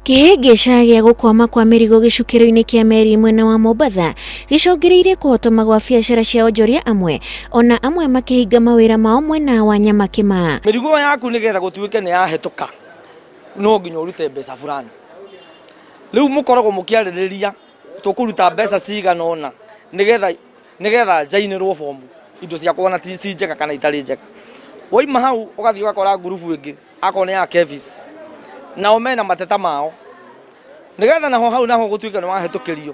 Kĩhĩngĩca gĩa gũkwama kwa mĩrigo gĩcukĩro-inĩ kĩa meri mwena wa Mombatha gĩcũngĩrĩirie kũhotoma gwa biacara cia onjoria amwe ona amwe makĩhinga mawĩra mao mwena wa Nyamakima. Mĩrigo yaku nĩgetha gũtuĩke nĩ yahĩtũka no nginya ũrute mbeca fulani. Rĩu mũkoragwo mũkĩarĩrĩria tũkũruta mbeca cigana ũna nĩgetha njainĩrwo bomu indo ciakwa na ti njega kana itarĩ njega. Waima hau ũgathiĩ ũgakora ngurubu ĩngĩ akorwo nĩ ya Kevis nao mena mateta mao nĩgetha naho hau naho gũtuĩke nĩ wahĩtũkĩrio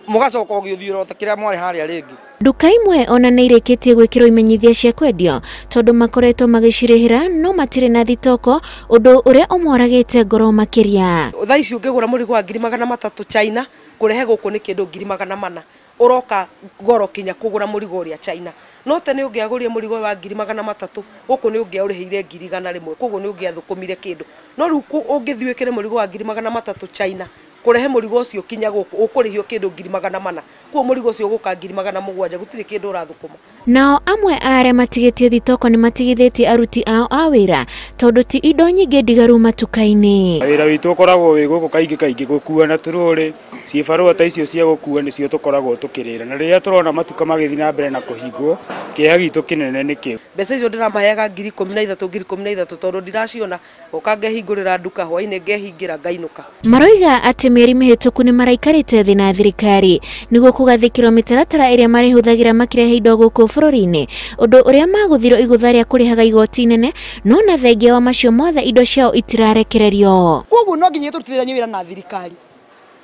mũgacoka ũgĩthiũrũra ta kĩrĩa mwarĩ harĩa rĩngĩ. Nduka imwe ona nĩ irĩkĩtie gwĩkĩrwo imenyithia cia kwendio tondũ makoretwo magĩcirĩhĩra no matirĩ na thitoko, ũndũ ũrĩa ũmoragĩte ngoro makĩria. Thaa ici ũngĩgũra mũrigo wa 300,000 China kũrehe gũkũ nĩ kĩndũ 400,000 ũroka goro kinya kũgũra mũrigo ũrĩa China. No tene ũngĩagũrire mũrigo wa 300,000 gũkũ nĩ ũngĩaũrĩhĩire 100,000, koguo nĩ ũngĩathũkũmire kĩndũ. No rĩu ũngĩthiĩ wĩkĩre mũrigo wa 300,000 China kũrehe mũrigo ũcio kinya gũkũ ũkũrĩhio kĩndũ 400,000, koguo mũrigo ũcio ũgũka 700,000, gũtirĩ kĩndũ ũrathũkũma. Nao amwe a arĩa matigĩtie thitoko nĩ matigithĩtie aruti ao a wĩra tondũ ti indo nyingĩ ndigaru matuka-inĩ. Wĩra witũ ũkoragwo wĩ gũkũ kaingĩ kaingĩ gũkua na turũrĩ, cibarũa ta icio cia gũkua nĩcio tũkoragwo tũkĩrĩra, na rĩrĩa tũrona matuka magĩthiĩ na mbere na kũhingwo kĩeha gitũ kĩnene nĩ kĩu. Mbeca icio ndĩramaheaga 13,000 13,000 tondũ ndiraciona, ngoka ngehingũrĩra nduka hwainĩ ngehingĩra ngainũka. Maroiga atĩ mĩeri mĩhĩtũku nĩ maraikarĩte thĩ na thirikari nĩguo kũgathĩkĩrwo mĩtaratara ĩrĩa marĩhũthagĩra makĩrehe indo gũkũ bũrũri-inĩ, ũndũ ũrĩa magũthirwo igũtha rĩa kũrĩhaga igoti inene, no na thengia wa macio mothe indo ciao itirarekererio. Koguo no nginya tũrutithanie wĩra na thirikari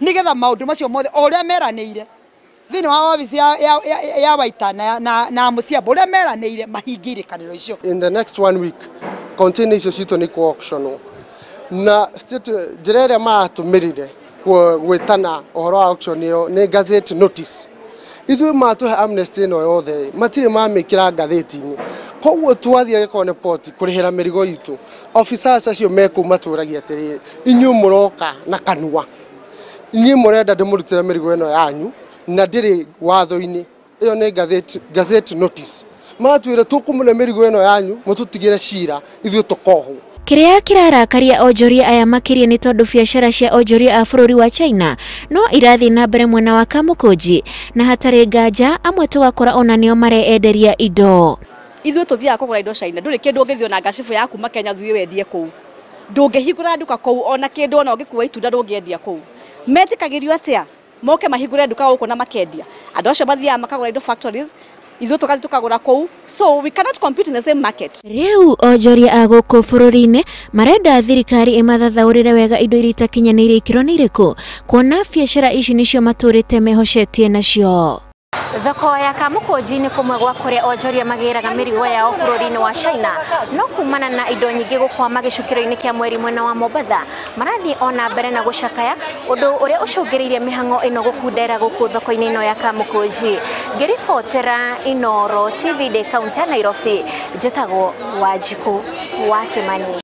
nĩgetha maũndũ macio mothe o ũrĩa meranĩire thĩinĩ wa wabici ya Waita na Mũciambo ũrĩa meranĩire mahingie irĩkanĩro icio. In the next 1 week container icio citũ nĩ kũ auctionwo na state njĩra ĩrĩa maratũmĩrire gwĩtana ũhoro wa auction ĩyo nĩ gazette notice. Ithuĩ matũhe amnesty ĩno yothe matirĩ mamĩkĩra ngathĩti-inĩ, koguo twathiĩ Gĩkone port kũrĩhĩra mĩrigo itũ officers acio mekũu matũragia atĩrĩrĩ, inyuĩ mũroka na kanua, inyuĩ mũrenda ndĩmũrutĩre mĩrigo ĩno yanyu na ndĩrĩ watho-inĩ, ĩyo nĩ gazette notice. Matwĩre tũkũmũne mĩrigo ĩno yanyu mũtũtigĩre cira ithuĩ tũkohwo. Kĩrĩa kĩrarakaria onjoria aya makĩria nĩ tondũ biacara cia onjoria a bũrũri wa China no irathiĩ na mbere mwena wa Kamũkũnji, na hatarĩ nganja amwe tũgakora ona nĩo mareenderia indo. Ithuĩ tũthiaga kũgũra indo China, ndũrĩ kĩndũ ũngĩthiĩ na ngacibũ ya kuma Kenya thiĩ wendie kũu, ndũngĩhingũra nduka kũu ona kĩndũ, ona ũngĩkua itunda ndũngĩendia kũu. Metĩkagĩrio atĩa moke mahingũre nduka gũkũ na makendia? Andũ acio mathiaga makagũra indo factories, ithuĩ tũgathiĩ tũkagũra kũu, so we cannot compete in the same market. Rĩu onjoria a gũkũ bũrũri-inĩ marenda thirikari ĩmathathaũrĩre wega indo iria itakinyanĩirie ikĩro nĩ irĩkũ, kuona biacara ici nĩcio matũrĩte mehocetie nacio. Thoko ya Kamũkũnji nĩ kũmwe gwa kũrĩa onjoria magĩraga mĩrigo yao bũrũri-inĩ wa China, no kumana na indo nyingĩ gũkwama gĩcukĩro-inĩ kĩa mweri mwena wa Mombatha marathiĩ ona mbere na gũcakaya, ũndũ ũrĩa ũcũngĩrĩirie mĩhang'o ĩno gũkundera gũkũ thoko-inĩ ĩno ya Kamũkũnji. Ngĩribotera Inooro TV ndĩ kaunti ya Nairobi, njĩtagwo Wanjikũ wa Kĩmani.